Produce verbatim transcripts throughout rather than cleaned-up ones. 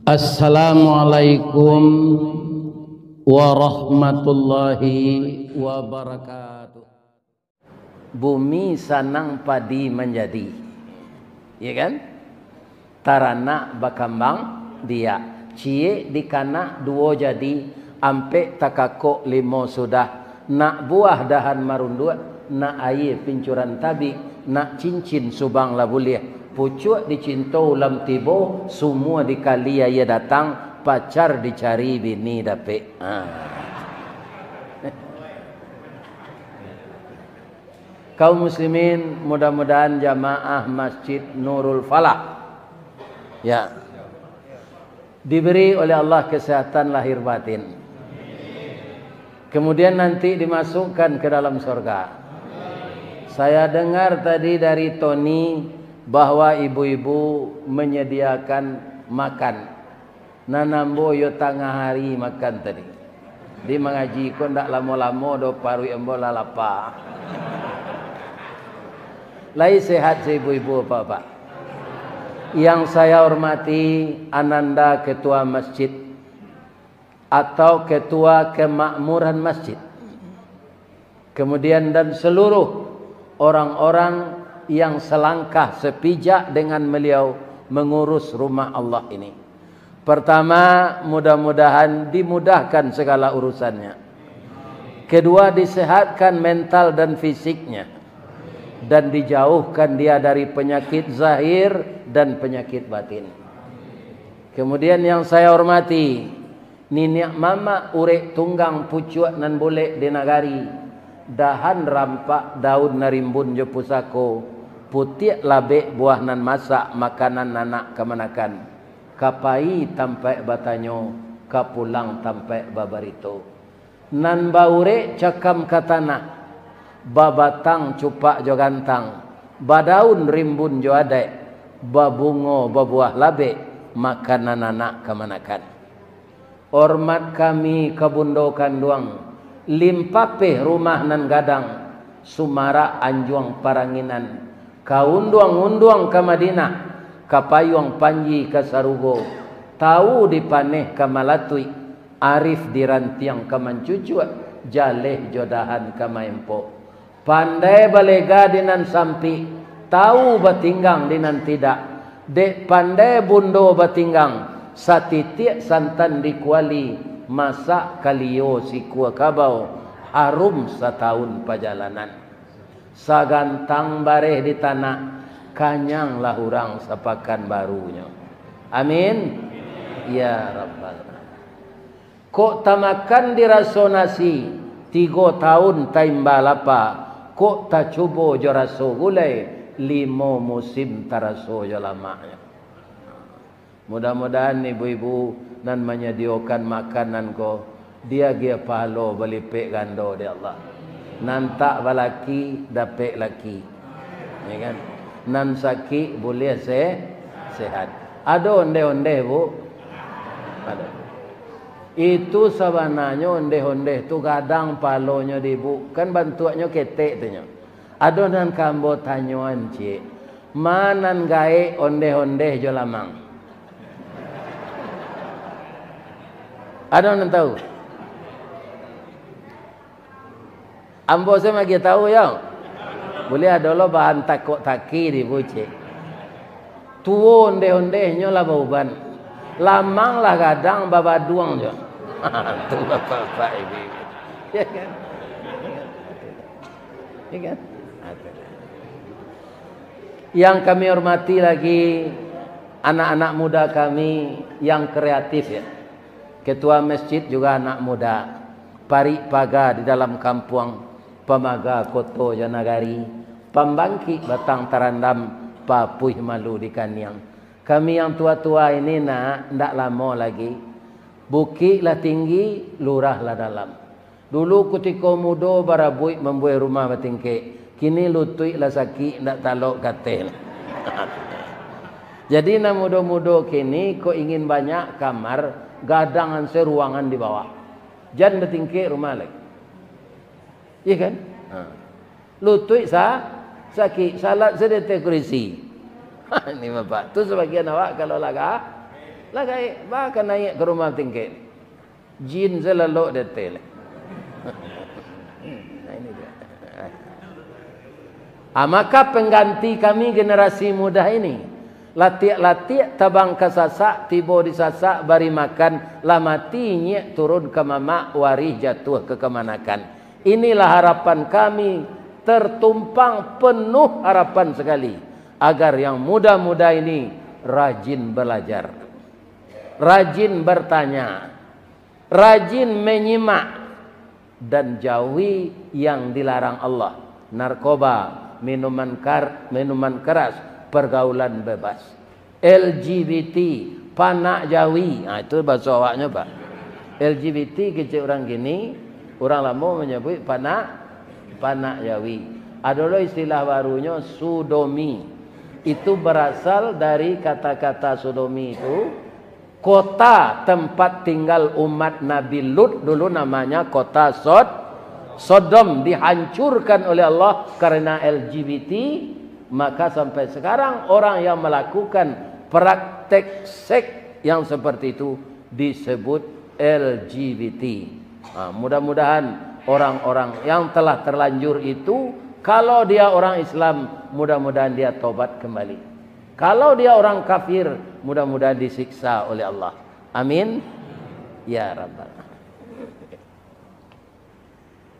Assalamualaikum warahmatullahi wabarakatuh. Bumi sanang padi manjadi, ya kan? Taranak bakambang biak, ciek dikanak duo jadi, ampek takakok limo sudah, nak buah dahan marunduak, nak aia pincuran tabik, nak cincin subang lah buliah, pucuak dicinto ulam tibo, sumua dikali aia datang, pacar dicari bini dapek. Ha. Kaum muslimin, mudah-mudahan jamaah Masjid Nurul Falah, ya, diberi oleh Allah kesehatan lahir batin. Kemudian nanti dimasukkan ke dalam surga. Saya dengar tadi dari Tony bahwa ibu-ibu menyediakan makan. Nan ambo yo tangah hari makan tadi. Di mangaji ko ndak lamo-lamo doh, paruik ambo lah lapa. Lai sehat se ibu-ibu, bapak-bapak? Yang saya hormati Ananda Ketua Masjid atau Ketua Kemakmuran Masjid. Kemudian dan seluruh orang-orang yang selangkah sepijak dengan beliau mengurus rumah Allah ini. Pertama, mudah-mudahan dimudahkan segala urusannya. Kedua, disehatkan mental dan fisiknya. Dan dijauhkan dia dari penyakit zahir dan penyakit batin. Kemudian yang saya hormati, niniak mamak urek tunggang pucuak nan bulek di nagari, dahan rampak daun nan rimbun jo pusako, putiak labek buah nan masak makanan anak kamanakan, ka pai tampaik batanyo, ka pulang tampaik babarito. Nan baurek cakam ka tanah, babatang cupak jo gantang, badaun rimbun jo adaik, babungo babuah labek, makanan anak kamanakan. Hormat kami ka bundo kanduang, limpapeh rumah nan gadang, sumarak anjuang paranginan, ka unduang-unduang ka Madinah, ka payuang panji ka sarugo, tau dipaneh ka malatuik, arif dirantiang ka mancucuak, jaleh jo dahan ka maempok. Pandai balega di nan sampik, tau batinggang di nan tidak. Dek pandai bundo batinggang, satitiak santan di kuali, masak kalio sikua kabau, harum satahun pajalanan. Sagantang bareh di tanak, kanyanglah urang sapakan barunyo. Amin. Ya Rabbal Alamin. Kok tamakan di raso nasi, tigo taun taimba lapa, kok tacubo jo raso gulai, limo musim taraso jo lamaknyo. Mudah-mudahan ibu-ibu nan manyadiokan makanan ko, diagiah pahalo balipek gando dek Allah. Nan tak balaki, dapek laki. Ya kan? Nan sakik buliah se-, sehat. Ado ondeh-ondeh, Bu? Ado. Itu sabananyo ondeh-ondeh tu gadang palonyo di Bu. Kan bantuaknyo ketek tu nyo. Ado nan ka ambo tanyoan ciek. Ma nan gaek ondeh-ondeh jo lamang? Ado nan tahu? Ambo se magiah tahu yo. Buliah ado lo bahan takok taki di Bu ciek. Tuo ondeh-ondehnyo lah bauban. Lamang lah gadang babaduang jo. Tu bapak-bapak, ibu-ibu. Ya kan? Ya kan? Yang kami hormati lagi anak-anak muda kami yang kreatif ya. Ketua masjid juga anak muda. Parik paga di dalam kampuang, pamaga koto jo nagari, pambangkik batang tarandam, papuih malu di kaniang. Kami yang tua-tua ini nak, ndak lamo lagi. Bukik lah tinggi, lurah lah dalam. Dulu kutiko mudo barabuik mambuek rumah batingkek, kini lutuik lah sakik, ndak talok kateh. Jadi nan mudo-mudo kini, kok ingin banyak kamar, gadang se ruangan di bawah. Jan batingkek rumah lai. Iya kan? Ha. Lutuik sa-, sakik, salat se di ateh kurisi. Ini bapak, tu sabagian awak kalau lah ga-, Lah gaek, baa ka naiak ka rumah tingkek. Jin salalok di ateh lai. Nah, ini dia. Ah, maka pengganti kami generasi muda ini, latiak-latiak tabang ka sasak, tibo di sasak bari makan, lah mati inyiak turun ka mamak, warih jatuah ka kamanakan. Inilah harapan kami, tertumpang penuh harapan sekali, agar yang muda-muda ini rajin belajar, rajin bertanya, rajin menyimak, dan jauhi yang dilarang Allah, narkoba, minuman kar-, minuman keras, pergaulan bebas. L G B T, panak jawi. Ha, itu bahaso awaknyo, Pak. L G B T kecek urang kini, urang lamo manyabuik panak, panak jawi. Ado lo istilah barunyo, sodomi. Itu berasal dari kata-kata sodomi itu, kota tempat tinggal umat Nabi Lut dulu namanya kota Sod-, Sodom, dihancurkan oleh Allah karena L G B T, maka sampai sekarang orang yang melakukan praktek seks yang seperti itu disebut L G B T. Ha, mudah-mudahan orang-orang yang telah terlanjur itu, kalau dia orang Islam, mudah-mudahan dia tobat kembali. Kalau dia orang kafir, mudah-mudahan disiksa oleh Allah. Amin. Ya Rabbal.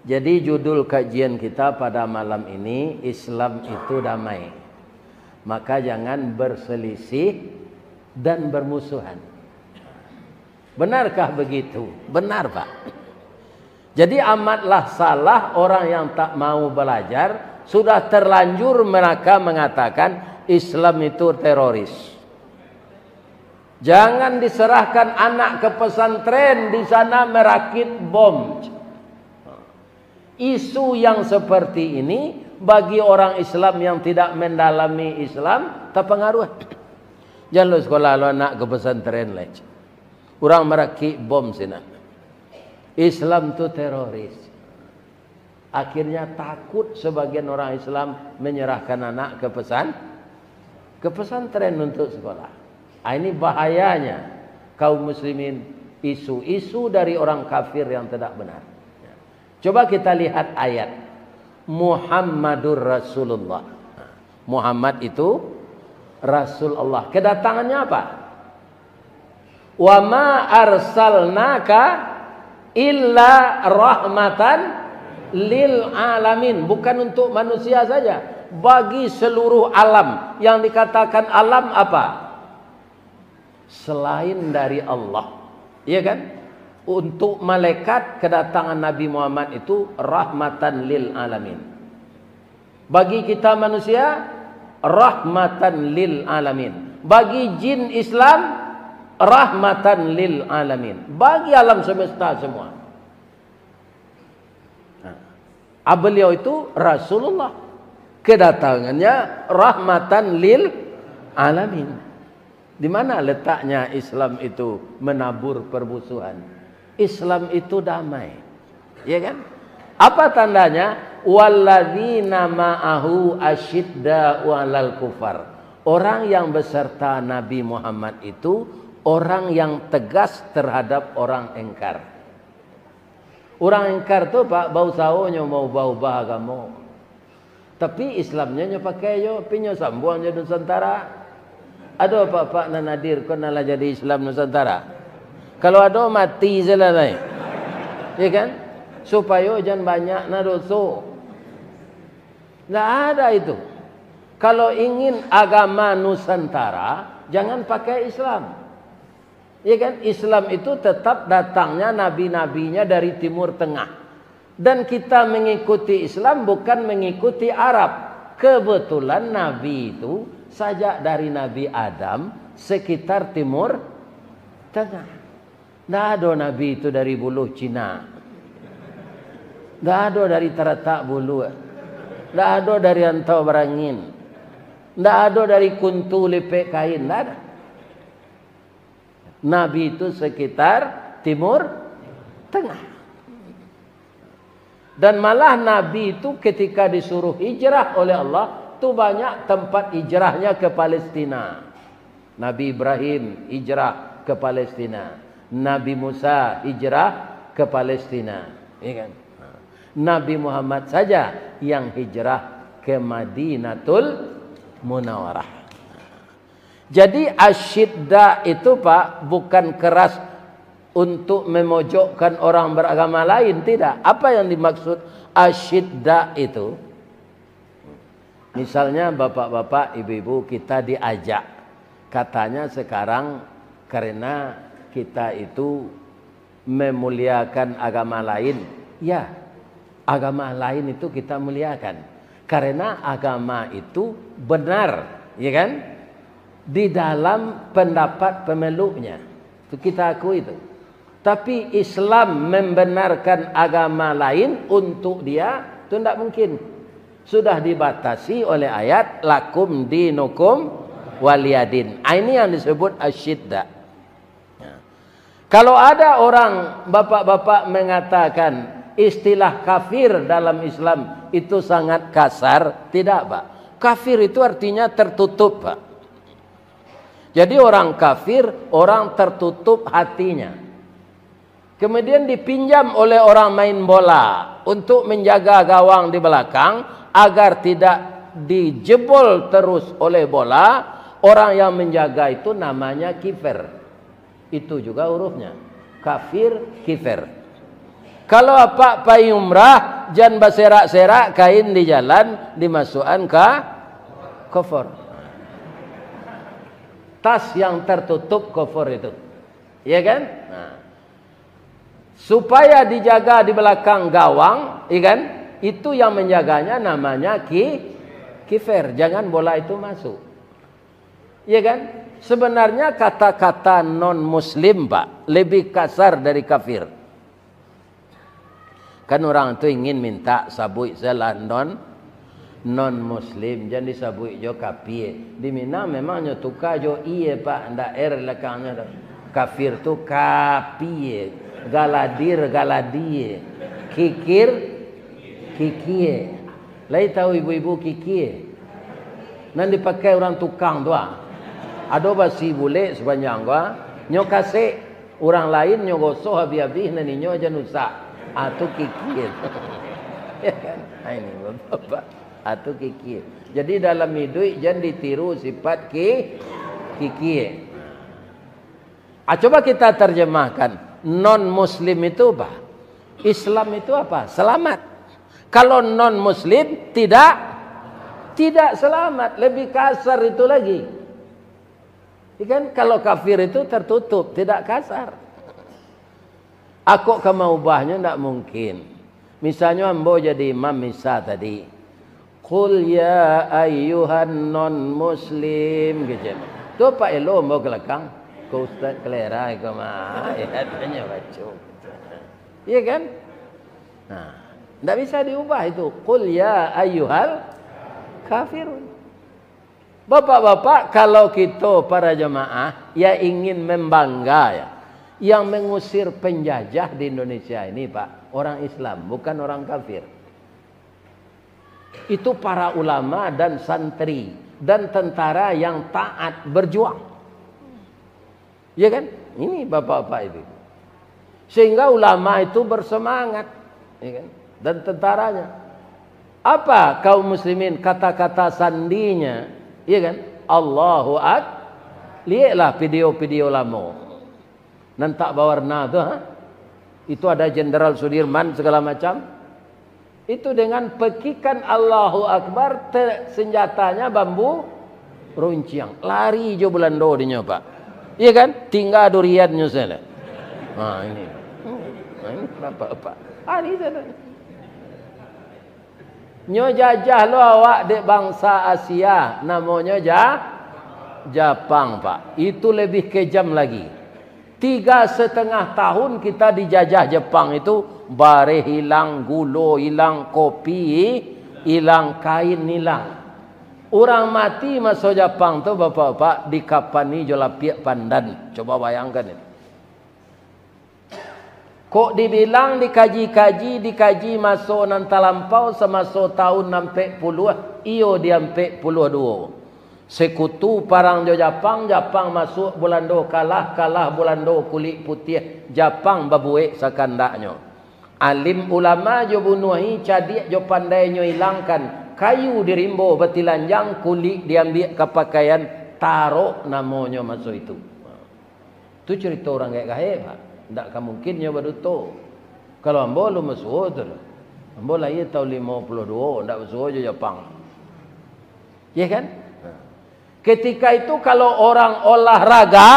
Jadi, judul kajian kita pada malam ini, Islam itu damai. Maka jangan berselisih dan bermusuhan. Benarkah begitu? Benar, Pak. Jadi, amatlah salah orang yang tak mau belajar, sudah terlanjur mereka mengatakan Islam itu teroris. Jangan diserahkan anak ke pesantren, di sana merakit bom. Isu yang seperti ini, bagi orang Islam yang tidak mendalami Islam, terpengaruh. Jan lo sekolah lo anak ke pesantren lai. Urang marakik bom sinan. Islam tu teroris. Akhirnya takut sebagian orang Islam menyerahkan anak ke pesan-, ke pesantren untuk sekolah. Ah, ini bahayanya kaum muslimin, isu-isu dari orang kafir yang tidak benar. Coba kita lihat ayat, Muhammadur Rasulullah. Muhammad itu Rasul Allah. Kedatangannya apa? "Wa ma arsalnaka illa rahmatan lil alamin." Bukan untuk manusia saja, bagi seluruh alam. Yang dikatakan alam apa? Selain dari Allah. Iya kan? Untuk malaikat, kedatangan Nabi Muhammad itu rahmatan lil alamin. Bagi kita manusia, rahmatan lil alamin. Bagi jin Islam, rahmatan lil alamin. Bagi alam semesta semua. Nah, ah, beliau itu Rasulullah. Kedatangannya rahmatan lil alamin. Di mana letaknya Islam itu menabur permusuhan? Islam itu damai. Ya kan? Apa tandanya? "Walladzina ma'ahu asyidda'u 'alal kufar." Orang yang beserta Nabi Muhammad itu orang yang tegas terhadap orang engkar. Urang engkar tu, Pak, bausaho nyo maubah-ubah agamo. Tapi Islamnyo nyo pakai jo, tapi nyo sambuang jo Nusantara. Ado apak-apak nan hadir ko nan lah jadi Islam Nusantara? Kalau ado, mati se lah lai. Ya kan? Supayo jan banyak na doso. Ndak ada itu. Kalau ingin agama Nusantara, jangan pakai Islam. Ya kan? Islam itu tetap datangnya nabi-nabinya dari Timur Tengah. Dan kita mengikuti Islam bukan mengikuti Arab. Kebetulan Nabi itu sajak dari Nabi Adam sekitar Timur Tengah. Ndak ado Nabi itu dari Buluh Cina. Ndak ado dari Taratak Buluak. Ndak ado dari Rantau Barangin. Ndak ado dari Kuntu Lipek Kain. Ndak ada. Nabi itu sekitar Timur Tengah. Dan malah Nabi itu ketika disuruh hijrah oleh Allah, tu banyak tempat hijrahnya ke Palestina. Nabi Ibrahim hijrah ke Palestina. Nabi Musa hijrah ke Palestina, ya kan? Nabi Muhammad saja yang hijrah ke Madinatul Munawarah. Jadi, asyidda itu, Pak, bukan keras untuk memojokkan orang beragama lain, tidak. Apa yang dimaksud asyidda itu? Misalnya, bapak-bapak, ibu-ibu, kita diajak. Katanya sekarang, karena kita itu memuliakan agama lain. Ya, agama lain itu kita muliakan. Karena agama itu benar, ya kan? Di dalam pendapat pemeluknya. Itu kita akui itu. Tapi Islam membenarkan agama lain untuk dia, itu ndak mungkin. Sudah dibatasi oleh ayat, "Lakum dinukum waliyadin." Ah, ini yang disebut asyidda. Ya. Kalau ada orang, bapak-bapak, mengatakan istilah kafir dalam Islam itu sangat kasar, tidak, Pak. Kafir itu artinya tertutup, Pak. Jadi, orang kafir, orang tertutup hatinya. Kemudian dipinjam oleh orang main bola untuk menjaga gawang di belakang, agar tidak dijebol terus oleh bola. Orang yang menjaga itu namanya kifer. Itu juga hurufnya. Kafir, kifer. Kalau apak pai umrah, jan baserak-serak kain di jalan, dimasuakan ka kofor. Tas yang tertutup kofor itu. Iya kan? Nah. Supaya dijaga di belakang gawang, iya kan? Itu yang menjaganya namanya ki-, kifer. Jangan bola itu masuk. Iya kan? Sebenarnya kata-kata non-muslim, Pak, lebih kasar dari kafir. Kan urang tu ingin minta sabuik salah non, non-muslim, jan disabuik jo kapie. Di Minang memang nyo tuka jo ie, Pak, ndak er lakangnyo tu. Kafir tu kapie, galadir, galadie, kikir, kikie. Lai tahu ibu-ibu kikie? Nan dipakai urang tukang tu, ah. Ado basi bulek sapanjang ko, ah. Nyo kasek, urang lain nyo gosok abih-abih, nan inyo jan usak. Ah, tu kikie. Ya kan? Ah, ini, Bapak. Ah, tu kikie. Jadi, dalam iduik jan ditiru sifat ki-, kikie. Ah, coba kita terjemahkan. Non-muslim itu apa? Islam itu apa? Selamat. Kalau non-muslim, tidak, tidak selamat. Lebih kasar itu lagi. Ya kan? Kalau kafir itu tertutup, tidak kasar. Ako ka maubahnyo ndak mungkin. Misalnyo ambo jadi imam misa tadi. "Qul ya ayyuhan non-muslim," kecek. Tu apak elo ambo ka lakang. Ko ustaz kalera iko mah. Ya, tanyo baco. Iya kan? Nah, ndak bisa diubah itu. "Qul ya ayyuhal kafirun." Bapak-bapak, kalau kito para jamaah yang ingin membangga, ya, yang mengusir penjajah di Indonesia ini, Pak, orang Islam, bukan orang kafir. Itu para ulama dan santri dan tentara yang taat berjuang. Ya kan? Ini bapak-bapak itu. Sehingga ulama itu bersemangat, ya kan? Dan tentaranya. Apa kaum muslimin kata-kata sandinya? Ya kan? Allahu Ak-, lieklah video-video lamo. Nan tak bawarna tu, ha? Itu ada Jenderal Sudirman segala macam. Itu dengan pekikan Allahu Akbar, te-, senjatanya bambu runciang. Lari jo Belando dinyo, Pak. Iya kan? Tingga duriannyo sajo. Ha, ini. Ha, ini bapak-bapak. Lari sajo. Nyo jajah lo awak dek bangsa Asia, namonyo Ja-, Japang, Pak. Itu lebih kejam lagi. Tiga setengah tahun kita dijajah Jepang itu, bareh ilang, gulo ilang, kopi ilang, kain ilang. Urang mati maso Japang tu, bapak-bapak, dikapani jo lapiak pandan. Coba bayangkan itu. Kok dibilang dikaji-kaji, dikaji maso nan talampau, samaso tahun ampek puluah, iyo di ampek puluah duo. Sekutu parang jo Japang, Japang masuak Bulando kalah, kalah Bulando kulik putiah, Japang babuek sakandaknyo. Alim ulama jo bunuahi, cadiak jo pandainyo ilangkan, kayu di rimbo batilanjang, kulik diambiak ka pakaian, tarok namonyo maso itu. Tu carito urang gaek-gaek, Pak. Ndak ka mungkin nyo baduto. Kalau ambo alun basuo tu, ambo lahia taun limo puluah duo, ndak basuo jo Japang. Iya kan? Nah. Ketika itu kalau orang olahraga,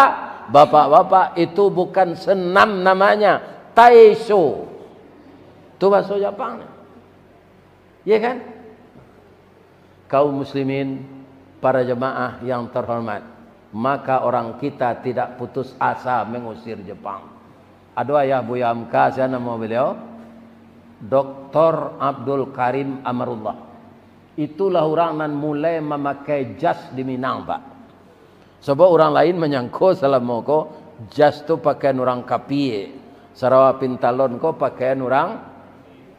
bapak-bapak, itu bukan senam namanya, taesho. Tu bahaso Japang. Iya kan? Kaum muslimin, para jemaah yang terhormat, maka orang kita tidak putus asa mengusir Jepang. Ado ayah Buya Hamka, sia namo beliau? Doktor Abdul Karim Amarullah. Itulah urang nan mulai mamakai jas di Minang, Pak. Sabab urang lain manyangko salamo ko, jas tu pakaian urang kapie, sarawa pintalon ko pakaian urang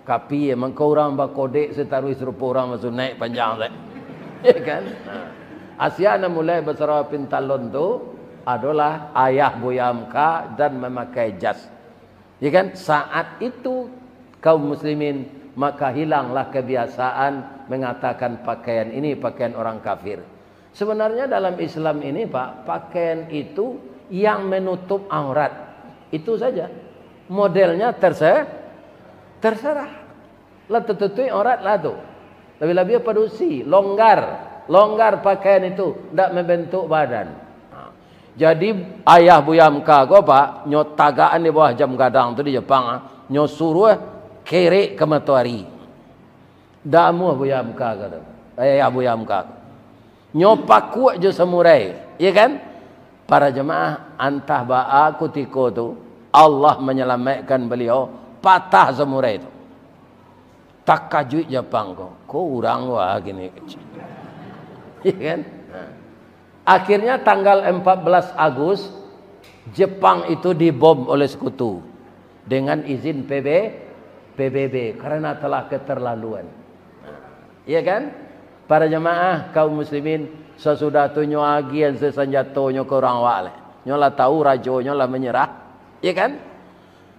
kapie, mangko urang bakodek sataruih sarupo urang basunaik panjang tu. Ya kan? Nah. Sia nan mulai basarawa pintalon tu adolah ayah Buya Hamka dan mamakai jas. Ya kan? Saat itu, kaum muslimin, maka hilanglah kebiasaan mengatakan pakaian ini pakaian orang kafir. Sebenarnya dalam Islam ini, Pak, pakaian itu yang menutup aurat. Itu saja. Modelnya terse-, terserah. Lah tatutuik aurat lah tu. Labiah-labiah padusi, longgar. Longgar pakaian itu, ndak membentuk badan. Nah, jadi ayah Buya Hamka ko, Pak, nyo tagakan di bawah jam gadang tu di Jepang, ah. Nyo suruah kerek ka matoari. Damuah Buya Hamka ko tu. Ayah Buya Hamka ko. Nyo pakuak jo samurai, iya kan? Para jemaah, antah baa kutiko tu, Allah manyalamaikkan baliau, patah samurai tu. Takajuik Japang ko, ko urang wah kini. Iya kan? Nah. Akhirnya tanggal empat belas Agus, Jepang itu dibom oleh sekutu dengan izin P B, P B B karena telah keterlaluan. Nah, iya kan? Para jemaah kaum muslimin, sasudah tu nyo agiahan se sanjatonyo ka urang awak lai. Nyo lah tahu rajonyo lah manyerah. Iya kan?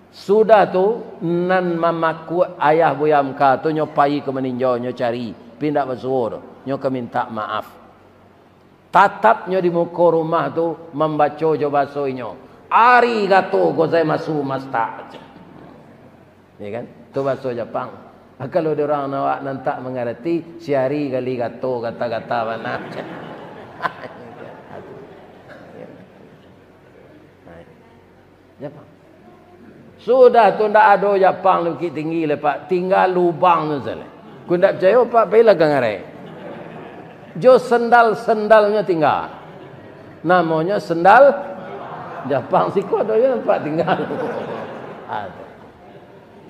Sudah tu, nan mamakuak ayah Buya Hamka tu nyo pai ka maninjau, nyo cari, pi indak basuo doh, nyo ka mintak maaf. Tatap nyo di muko rumah tu mambaco jo baso inyo, "Arigatou gozaimashimashita." Ya kan? Tu baso Japang. Ah, kalau di urang awak nan tak mangarati, si arigato, gata-gata bana. Japang. Sudah tu ndak ado Japang di Bukittinggi lai, Pak. Tingga lubang tu sajo. Kok ndak picayo, Pak, pailah ka ngarai. Jo sendal-sendalnyo tingga. Namonyo sendal Japang. Siko ado juo, Pak, tingga. Ado.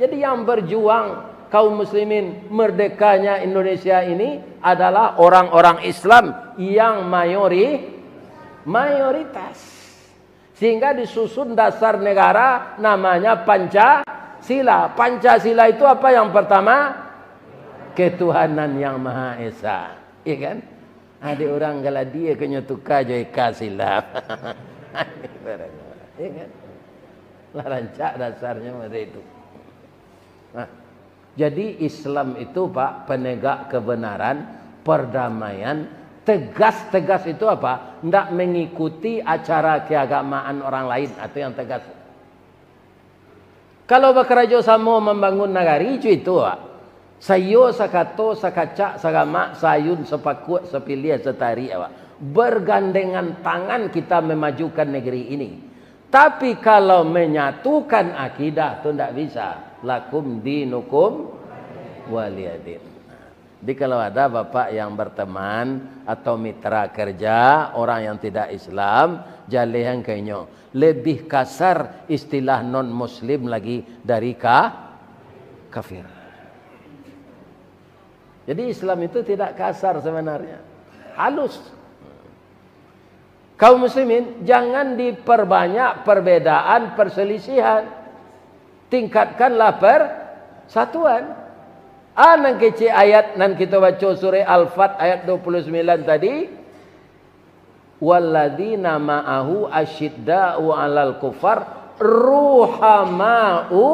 Jadi yang berjuang kaum muslimin merdekanya Indonesia ini adalah orang-orang Islam yang mayori-, mayoritas. Sehingga disusun dasar negara namanya Pancasila. Pancasila itu apa yang pertama? Ketuhanan yang Maha Esa. Iya kan? Adik urang Galadia ko nyo tuka jo Eka Silap. Iya kan? Lah rancak dasarnyo model itu. Nah, jadi Islam itu, Pak, penegak kebenaran, perdamaian, tegas-tegas itu apa? Ndak mengikuti acara keagamaan orang lain, itu yang tegas. Kalau bakarajo samo mambangun nagari, itu, Pak. Saiyo, sakato, sakacak, sagamak, saayun, sapakuak, sapiliah, satarik, Pak. Bergandengan tangan kita memajukan negeri ini. Tapi kalau menyatukan akidah tu ndak bisa. Lakum dinukum waliyadin. Jadi kalau ada bapak yang berteman atau mitra kerja orang yang tidak Islam, jalehan ka inyo. Lebih kasar istilah non muslim lagi dari ka-, kafir. Jadi Islam itu tidak kasar sebenarnya. Halus. Kaum muslimin, jangan diperbanyak perbedaan, perselisihan. Tingkatkanlah persatuan. Ah, nan kecek ayat nan kito baco surah Al-Fat ayat dua puluh sembilan tadi, "Walladzina ma'ahu asyidda'u 'alal kufar, ruhama'u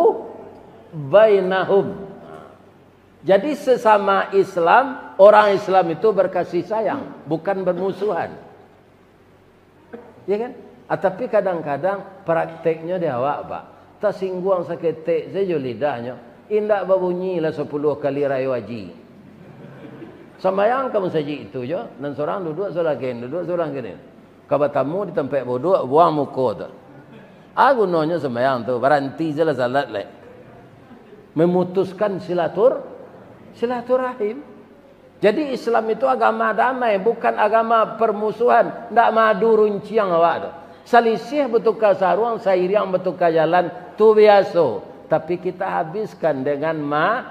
bainahum." Jadi, sesama Islam, orang Islam itu berkasih sayang, bukan bermusuhan. Ya kan? Ah, tapi kadang-kadang prakteknyo di awak, Pak. Tasingguang saketek sajo lidahnyo, indak babunyi lah sapuluah kali rayo aji. Sambayang ka masajik itu jo, nan surang duduak sabalah kini, duduak sabalah kini. Ka batamu di tampek duduak, buang muko tu. Ah, gunonyo sambayang tu, baranti sajolah salat lai. Memutuskan silatur-, silaturahim. Jadi, Islam itu agama damai, bukan agama permusuhan. Ndak maadu runciang awak tu. Salisih batuka saruang, sairiang batuka jalan, tu biaso. Tapi kita habiskan dengan ma-,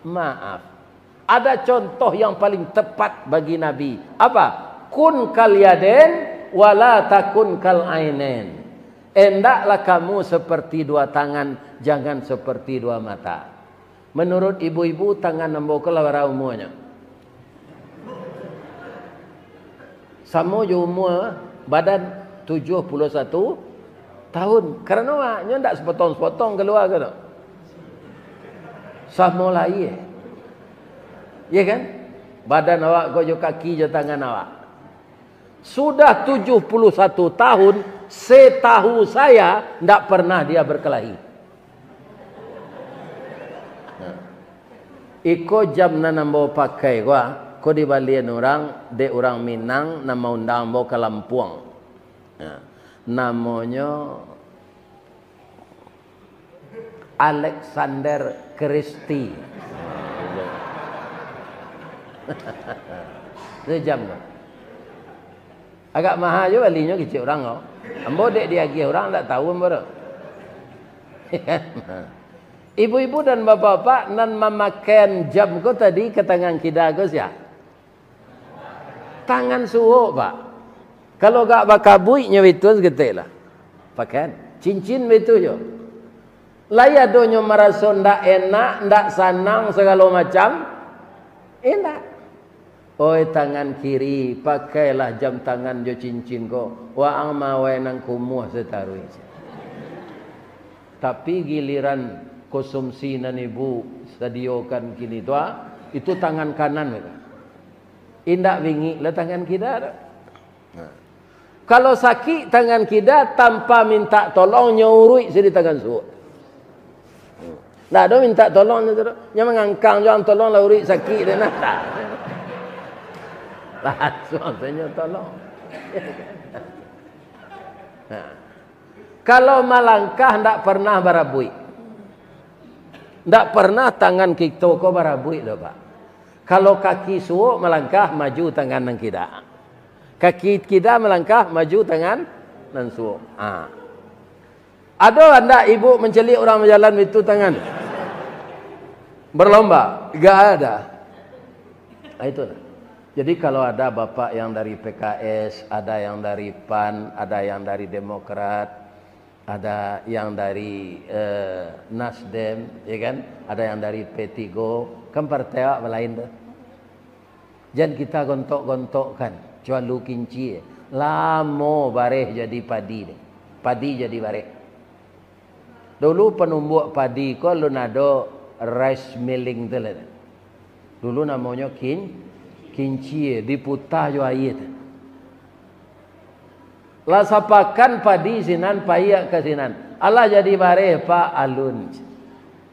maaf. Ada contoh yang paling tepat bagi Nabi. Apa? "Kun kal yadain, wala takun kal ainain." Endaklah kamu seperti dua tangan, jangan seperti dua mata. Menurut ibu-ibu, tangan ambo ko lah bara umuanyo? Samo jo umua badan, tujuah puluah satu tahun. Karano awaknyo ndak sapotong-sapotong kalua ko tu. Samo lahia. Iya kan? Badan awak ko jo kaki jo tangan awak. Sudah tujuah puluah satu tahun, setahu saya, ndak pernah dia berkelahi. Nah. Iko jam nan ambo pakai ko, ah, ko dibalian urang, dek urang Minang nan maundang ambo ka Lampuang. Nah, namonyo Alexander Christie. Itu jam ko. Agak maha jo balinyo kecek urang ko. Ambo dek diagiah urang, ndak tahu ambo tu. Ibu-ibu dan bapak-bapak nan mamakaian jam ko tadi ka tangan kida ko sia? Tangan suok, Pak. Kalau gak bakabuiknyo baitu saketek lah. Pakaian. Cincin baitu jo. Lai adonyo maraso ndak enak, ndak sanang, sagalo macam? Indak. Oi tangan kiri, pakailah jam tangan jo cincin ko, waang mawai nan kumuah sataruih. Tapi giliran konsumsi nan ibu sadiokan kini tu, ah, itu tangan kanan. Indak bingik lah tangan kida tu. Nah. Kalau sakik tangan kida, tanpa mintak tolong, nyo uruik siri tangan suok. Ndak ado mintak tolong nyo tu. Nyo mangangkang juo, "Tolonglah uruik, sakik dek nah." Langsuang tu nyo tolong. Nah. Kalau malangkah ndak pernah barabuik. Ndak pernah tangan kito ko barabuik doh, Pak. Kalau kaki suok malangkah, maju tangan nan kida. Kaki kida malangkah, maju tangan nan suok. Ha. Ado ndak ibu mancaliak urang bajalan baitu tangan? Berlomba? Gak ada. Ha, itulah. Jadi, kalau ada bapak yang dari P K S, ada yang dari PAN, ada yang dari Demokrat, ada yang dari, eh, Nasdem, ya kan? Ada yang dari P tiga, kan partai awak balain tu. Jan kita gontok-gontokkan, cualu kincie. Lamo bareh jadi padi ni. Padi jadi bareh. Dulu panumbuak padi ko alun ado rice milling tu lah. Dulu namonyo kin-, kincie, diputa jo aia tu. Lah sapakan padi sinan, paiak ka sinan. Alah jadi bareh, Pak, alun.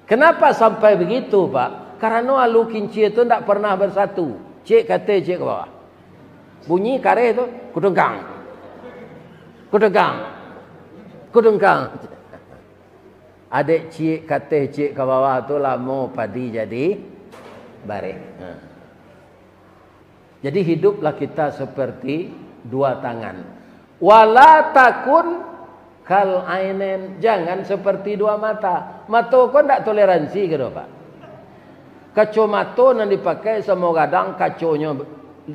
Kenapa sampai begitu, Pak? Karano alu kincie tu ndak pernah bersatu. Ciek ka ateh, ciek ka bawah. Bunyi kareh tu, kudengkang. Kudengkang. Kudengkang. Adek ciek ka ateh, ciek ka bawah tu lamo padi jadi bareh. Ha. Jadi, hiduplah kita seperti dua tangan. Wala takun kal ainen, jangan seperti dua mata. Mato ko ndak toleransi ka doh, Pak. Kacomato nan dipakai samo gadang, kaconyo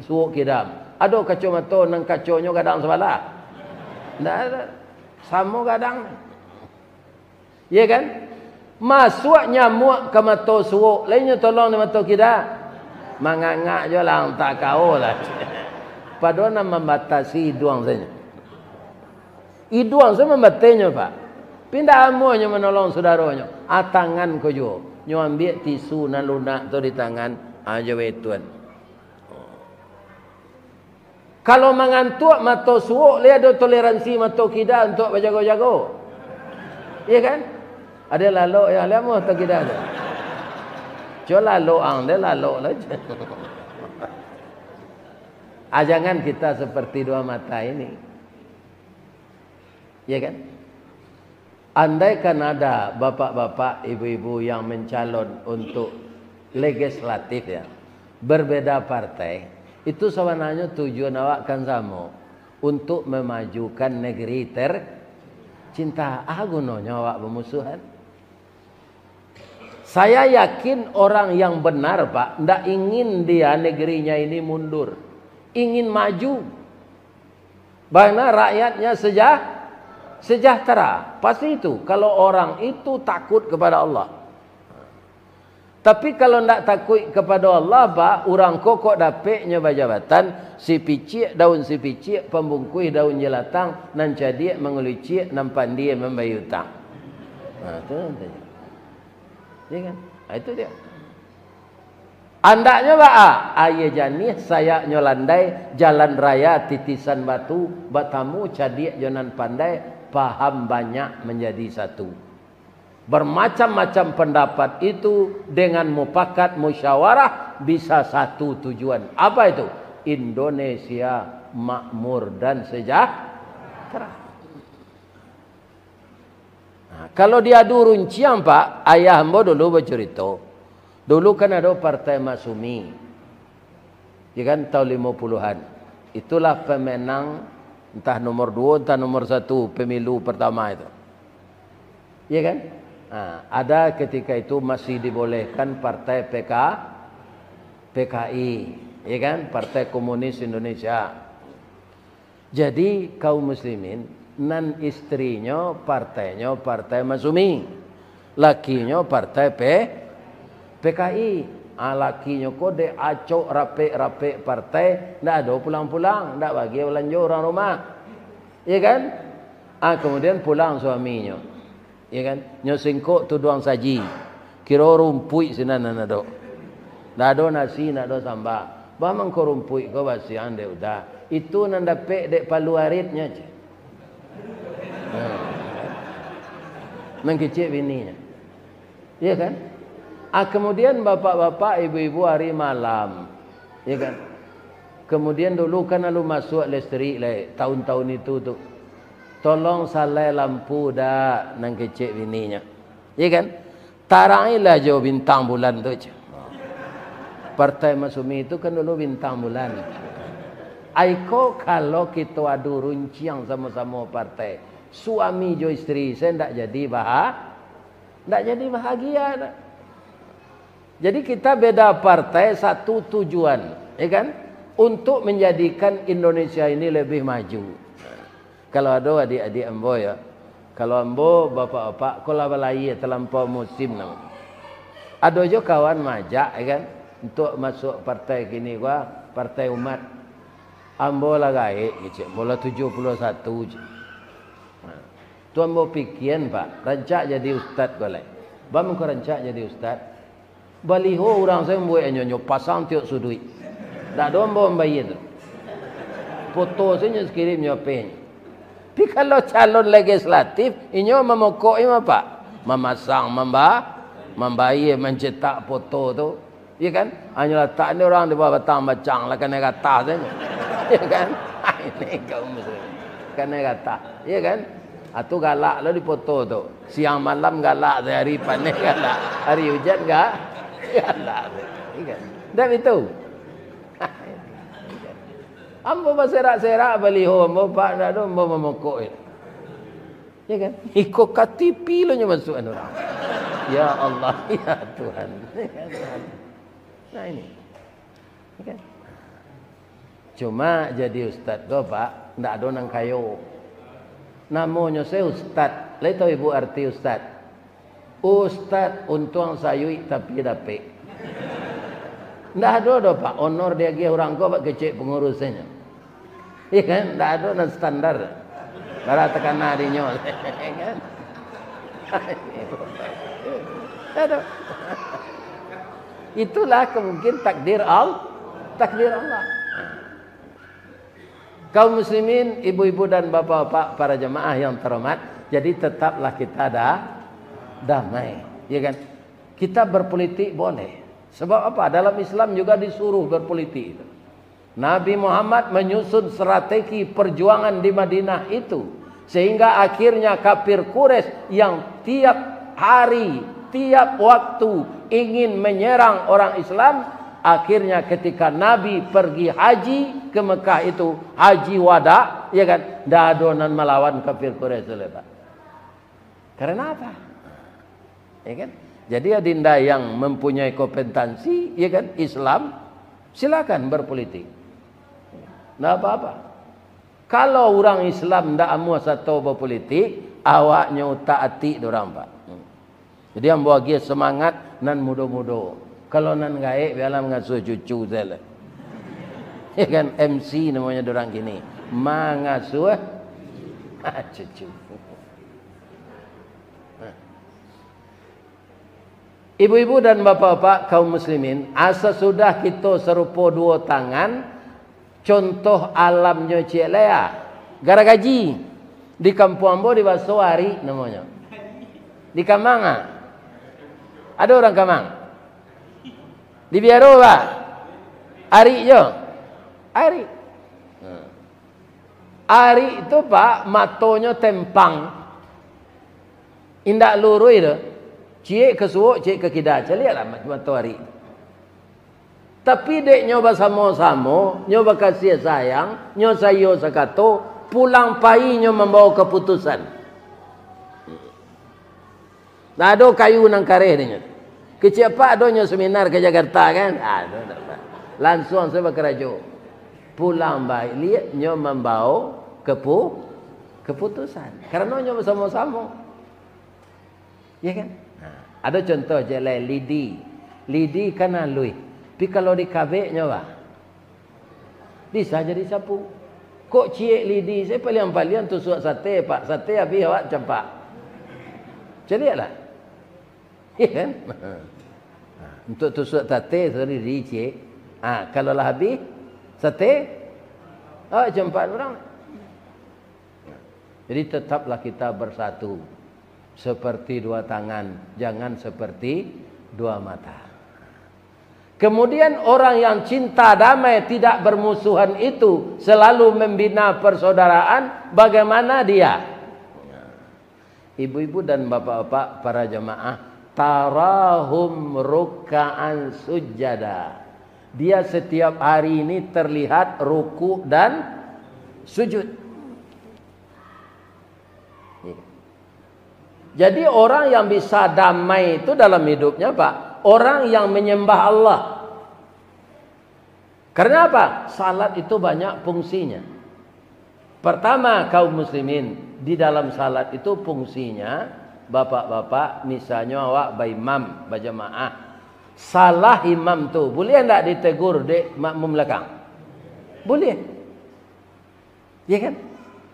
suok kida. Ado kacomato nan kaconyo gadang sabalah? Ndak ado. Samo gadang. Iya kan? Masuak nyamuak ka mato suok, lai nyo tolong di mato kida? Mangangak jo lah, antah kawo lah. Pado nan mambatasi iduang sajo. Iduang sajo mambatenyo, Pak. Pindah amuahnyo manolong sudaronyo. A tangan ko juo. Nyo ambiak tisu nan lunak tu di tangan. Ajo betuan. Kalau mangantuak mato suok, lai ado toleransi mato kida untuak bajago-jago. Iya kan? Ada lalok ya, lihat mato kida tu. Cuba lalok ang, dia lalok lah. Ah, jangan kita seperti dua mata ini. Ya kan? Andaikan ada bapak-bapak, ibu-ibu yang mencalon untuk legislatif ya, berbeda partai, itu sebenarnya tujuan awak kan sama, untuk memajukan negeri tercinta. Ah, gunanya awak bermusuhan? Saya yakin orang yang benar, Pak, ndak ingin dia negerinya ini mundur. Ingin maju. Bana rakyatnya sejah-, sejahtera. Pasti itu, kalau orang itu takut kepada Allah. Tapi kalau ndak takuik kapado Allah, Pak, urang ko kok dapeknyo bajabatan, sipiciak daun sipiciak, pambungkuih daun jelatang, nan cadiak mangulicik, nan pandie mambayia utang. Nah, tu nanti. Ya kan? Nah, itu dia. Andaknyo baa? Aia janiah, sayaknyo landai, jalan raya titisan batu, batamu cadiak jo nan pandai, paham banyak manjadi satu. Bermacam-macam pendapat itu dengan mupakat musyawarah bisa satu tujuan. Apa itu? Indonesia makmur dan sejahtera. Nah, kalau diadu runciang, Pak, ayah ambo dulu bacurito. Dulu kan ado Partai Masumi. Ya kan, tahun limo puluhan. Itulah pemenang entah nomor duo, entah nomor satu pemilu pertama itu. Ya kan? Nah, ada ketika itu masih dibolehkan partai P K, P K I, ya kan? Partai Komunis Indonesia. Jadi, kaum muslimin, nan istrinyo partainyo Partai Masumi, lakinyo partai P-, P K I. Ah, lakinyo ko dek acok rapek-rapek partai, ndak ado pulang-pulang, ndak bagi balanjo urang rumah. Iya kan? Ah, kemudian pulang suaminyo. Iya kan? Nyo singkok tuduang saji. Kiro rumpuik sinan nan ado. Ndak ado nasi, ndak ado samba. Baa mangko rumpuik ko basiang dek udah. Itu nan dapek dek palu aritnyo, ceh. Nah. Nan kecek bininyo. Iya kan? Ah, kemudian bapak-bapak, ibu-ibu hari malam. Iya kan? Kemudian dulu kan lalu masuk listrik lai, tahun-tahun itu tu. Tolong salai lampu dak, nan kecek bininyo. Iya kan? Tarangilah jo bintang bulan tu, ceh. Partai Masumi itu kan dulu bintang bulan. Aiko kalau kito adu runciang samo-samo partai, suami jo istri, saya ndak jadi baha-, ndak jadi bahagia dah. Jadi kita beda partai, satu tujuan, ya kan? Untuk menjadikan Indonesia ini lebih maju. Kalau ado adik-adik ambo ya, kalau ambo bapak-bapak, ko lah balayia talampau musim namo. Ado jo kawan maajak, ya kan, untuk masuk partai kini ko, Partai Umat. Ambo lah gaek, kecek, ambo lah tujuah puluah satu, ceh. Nah, tu ambo pikian, Pak, rancak jadi ustad ko lai. Baa mangko rancak jadi ustad? Baliho urang sajo mambuek anyo, nyo pasang tiok suduik. Ndak ado ambo mambayia tu. Foto sajo nyo kirim nyo H P-nyo. Tapi kalau calon legislatif, inyo mamokok, inyo apa? Mamasang, mamba-, mambayia, mancetak foto tu. Iya kan? Hanyo latak ni urang di bawah batang bacang lah, kanai gatah sajo. Iya kan? Ini kaum muslim. Kanai gatah. Iya kan? Atu galak lo di foto tu. Siang malam galak, hari paneh galak, hari ujan ga-, galak. Iya kan? Ndak itu. Ambo baserak-serak baliho ambo, Pak, ndak ado ambo mamokok. Ya kan? Iko ka T V lo nyo masuakan urang. Ya Allah, ya Tuhan. Nah, ini. Ya kan? Cuma jadi ustad ko, Pak, ndak ado nan kayo. Namonyo se ustad. Lai tahu ibu arti ustad? Ustad untuang sayuik tapi dapek. Ndak ado doh, Pak, honor diagiah urang ko, Pak, kecek pangurusnyo. Ya kan? Ndak ado nan standar. Bara takana dinyo. Ya kan? Ndak ado. Itulah kemungkin takdir Al-, takdir Allah. Kaum muslimin, ibu-ibu dan bapak-bapak, para jamaah yang terhormat, jadi tetaplah kita da-, damai, ya kan? Kita berpolitik boleh. Sebab apa? Dalam Islam juga disuruh berpolitik itu. Nabi Muhammad menyusun strategi perjuangan di Madinah itu, sehingga akhirnya kafir Quraisy yang tiap hari, tiap waktu ingin menyerang orang Islam, akhirnya ketika Nabi pergi haji ke Mekah itu, haji wada, ya kan, ndak ado nan malawan kafir Quraisy tu, Pak. Karena apa? Ya kan? Jadi adinda yang mempunyai kompetensi, ya kan, Islam, silakan berpolitik. Ndak apa-apa. Kalau urang Islam ndak amuah sato bapolitik, awaknyo utak atik dek urang, Pak. Jadi ambo agiah semangat nan mudo-mudo. Kalau nan gaek, bialah mangasuah cucu sajolah. Ya kan, M C namonyo dek urang kini. Mangasuah cucu. Ibu-ibu dan bapak-bapak kaum muslimin, asa sudah kito sarupo duo tangan, contoh alamnyo ciek lai, ah. Garagaji. Di kampuang ambo dibaso ari namonyo. Di Kamang, ah. Ado urang Kamang? Di Biaro, Pak? Ari jo? Ari. Nah. Ari tu, Pak, matonyo tempang. Indak luruih tu. Ciek ka suok, ciek ka kida. Caliaklah mat-, mato ari tu. Tapi dek nyo basamo-samo, nyo bakasiah sayang, nyo saiyo sakato, pulang pai nyo mambawo kaputusan. Ndak ado kayu nan kareh dinyo. Kecek apak adonyo seminar ka Jakarta, kan? Ah, tu ndak apo. Lansuang sajo bakarajo. Pulang baliak nyo mambawo kepu-, keputusan. Karano nyo basamo-samo. Ya kan? Nah, ado contoh ciek lai, lidi. Lidi kan aluih. Tapi kalau dikabek nyo, bah, bisa jadi sapu. Kok ciek lidi, sajo paliang-paliang tusuak sate, Pak. Sate abih awak campak. Caliaklah. Iya kan? Nah, untuak tusuak sate, tu lidi ciek. Ah, kalau lah abih sate, awak campak urang. Jadi tetaplah kita bersatu. Seperti dua tangan, jangan seperti dua mata. Kemudian orang yang cinta damai tidak bermusuhan itu selalu membina persaudaraan, bagaimana dia? Ibu-ibu dan bapak-bapak para jamaah, tarahum rukkaan sujada. Dia setiap hari ini terlihat rukuk dan sujud. Jadi orang yang bisa damai itu dalam hidupnya, Pak, orang yang menyembah Allah. Karena apa? Salat itu banyak fungsinya. Pertama, kaum muslimin, di dalam salat itu fungsinya, bapak-bapak, misalnyo awak baimam, bajamaah. Salah imam tu, buliah ndak ditegur dek makmum balakang? Buliah. Ya kan?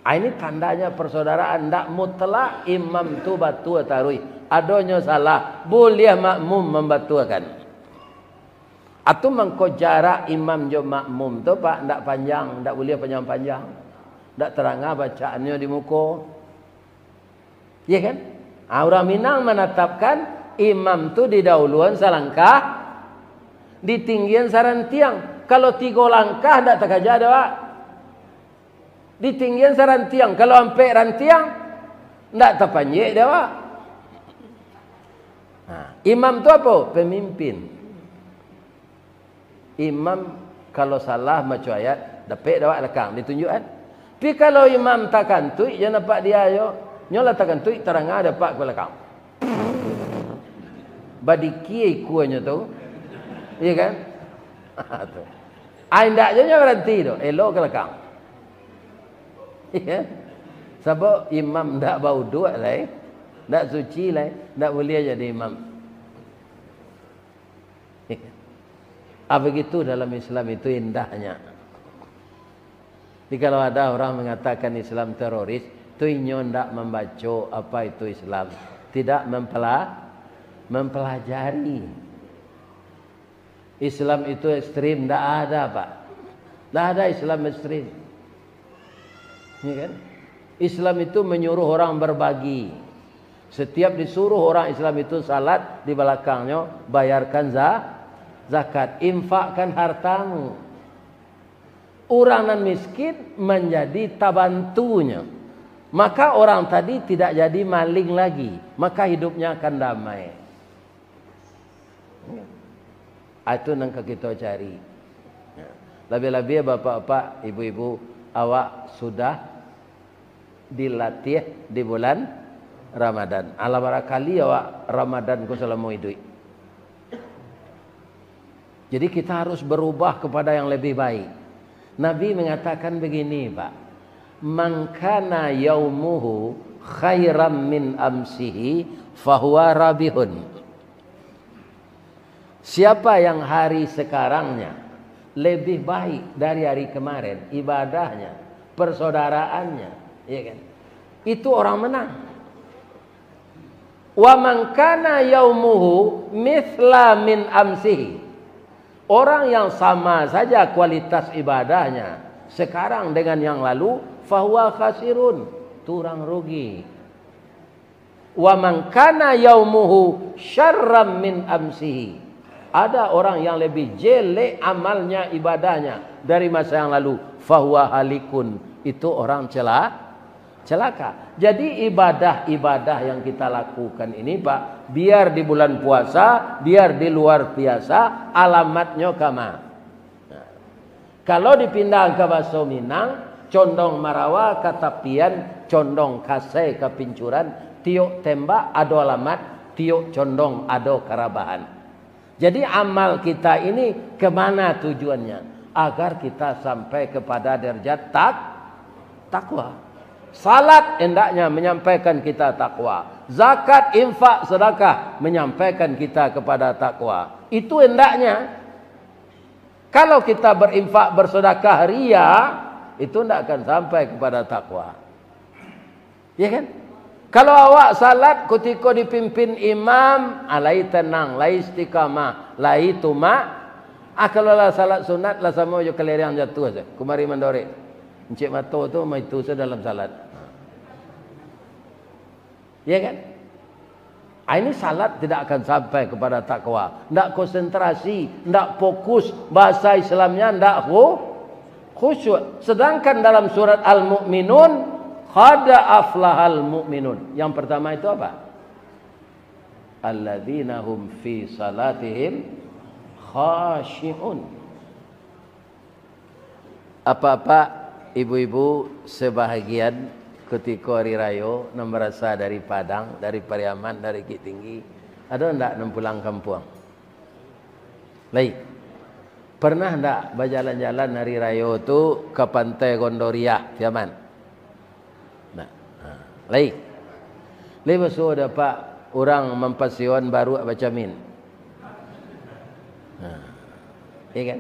Ah, ini tandanya persaudaraan. Ndak mutlak imam tu batua taruih. Adonyo salah, buliah makmum mambatuakan. Atau mangko jarak imam jo makmum tu, Pak, ndak panjang, ndak buliah panjang-panjang. Ndak tarangah bacaannyo di muko. Ya kan? Ah, urang Minang manatapkan imam tu didahuluan salangkah, ditinggian sarantiang. Kalau tigo langkah, ndak takaja dek awak. Ditinggian sarantiang, kalau ampek rantiang, ndak tapanjek dek awak. Nah, imam tu apo? Pemimpin. Imam kalau salah maco ayat, dapek dek awak lakang, ditunjuakkan. Tapi kalau imam takantuik, jan dapek dia yo, nyo lah takantuik, tarangah dek awak ka balakang. Badikia ikuanyo tu. Iya kan? Tu. Ah, indak jo nyo baranti tu, elok ka lakang. Iya. Sabab imam ndak bauduak lai, ndak suci lai, ndak buliah jadi imam. Ah, begitu dalam Islam itu indahnya. Jadi kalau ada orang mengatakan Islam teroris, tu inyo ndak mambaco apa itu Islam, tidak mempela-, mempelajari. Islam itu ekstrim, ndak ada, Pak. Ndak ada Islam ekstrim. Ya kan? Islam itu menyuruh orang berbagi. Setiap disuruh orang Islam itu salat, di balakangnyo bayarkan za-, zakat, infakkan hartamu. Urang nan miskin manjadi tabantunyo. Maka orang tadi tidak jadi maling lagi, maka hidupnya akan damai. Ah, itu nan ka kito cari. Ya. Labiah-labiah bapak-bapak, ibu-ibu, awak sudah dilatih di bulan Ramadan. Alah barakali awak Ramadan ko salamo iduik. Jadi kita harus berubah kepada yang lebih baik. Nabi mengatakan begini, Pak. "Man kana yaumuhu khairan min amsihi fahuwa rabihun." Siapa yang hari sekarangnya lebih baik dari hari kemarin, ibadahnya, persaudaraannya, ya kan? Itu orang menang. "Wa man kana yaumuhu mithla min amsihi." Orang yang sama saja kualitas ibadahnya sekarang dengan yang lalu, fahuwa khasirun, tu urang rugi. "Wa man kana yaumuhu syarran min amsihi." Ada orang yang lebih jelek amalnya, ibadahnya dari masa yang lalu, fahuwa halikun, itu orang cela-, celaka. Jadi ibadah-ibadah yang kita lakukan ini, Pak, biar di bulan puasa, biar di luar puasa, alamatnyo kama? Nah, kalau dipindah ka baso Minang, condong marawa ka tapian, condong kasai ka pincuran, tiok tembak ado alamat, tiok condong ado karabahan. Jadi amal kita ini kemana tujuannya? Agar kita sampai kepada derajat tak-, takwa. Salat hendaknya menyampaikan kita takwa. Zakat, infak, sedekah menyampaikan kita kepada takwa. Itu hendaknya. Kalau kita berinfak, bersedekah ria, itu ndak akan sampai kepada takwa. Ya kan? Kalau awak salat kutiko dipimpin imam, ah, lai tenang, lai istiqamah, lai tumak. Ah, kalau lah salat sunat, lah samo jo kelereng jatuh sajo. Kumari mandorek. Encik mato tu, maitu sajo dalam salat. Ya kan? Ah, ini salat tidak akan sampai kepada takwa. Ndak konsentrasi, ndak fokus. Bahasa Islamnya ndak khu-, khusyuk. Sedangkan dalam surat Al-Mu'minun, qad aflahal mu'minun. Yang pertama itu apa? Alladzina hum fi salatihim khashi'un. Apak-apak, ibu-ibu sebahagian, kutiko ari rayo, nan barasa dari Padang, dari Pariaman, dari Bukittinggi, ado ndak nan pulang kampuang? Lai. Pernah ndak bajalan-jalan ari rayo tu ka Pantai Gondoriah, Piaman? Nah, ha. Lai. Lai basuo dapek urang mampasion baruak bacamin. Nah, iya kan?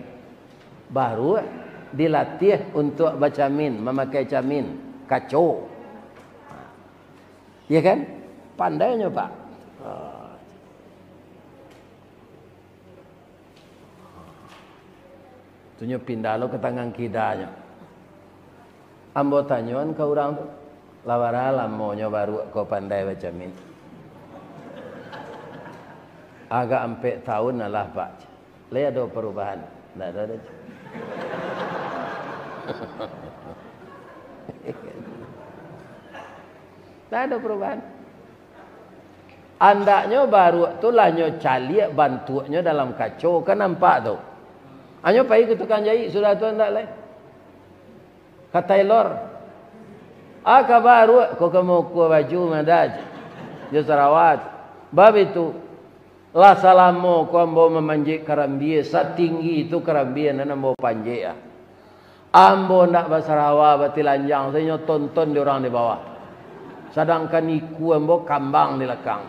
Baruak dilatih untuak bacamin, mamakai camin, kaco. Iya kan? Pandainyo, Pak. Ah. Tu nyo pindah lo ka tangan kidanyo. Ambo tanyoan ka urang tu, "Lah bara lamonyo baruak ko pandai bacamin?" "Agak ampek taun lah, Pak." "Lai ado parubahan?" "Ndak ado doh." Ndak ado parubahan. Andaknyo baruak tu lah nyo caliak bantuaknyo dalam kaco, kan nampak tu. Anyo pai ka tukang jahit, sudah tu ndak lai. Ka tailor. Ah, ka baruak, ko ka maukua baju, madah jo sarawa. Bab itu, lah salamo ko ambo mamanjek karambia, satinggi itu karambia nan ambo panjek, ah. Ambo ndak basarawa batilanjang, sajo nyo tonton dek urang di bawah. Sadangkan ikua ambo kambang di lakang.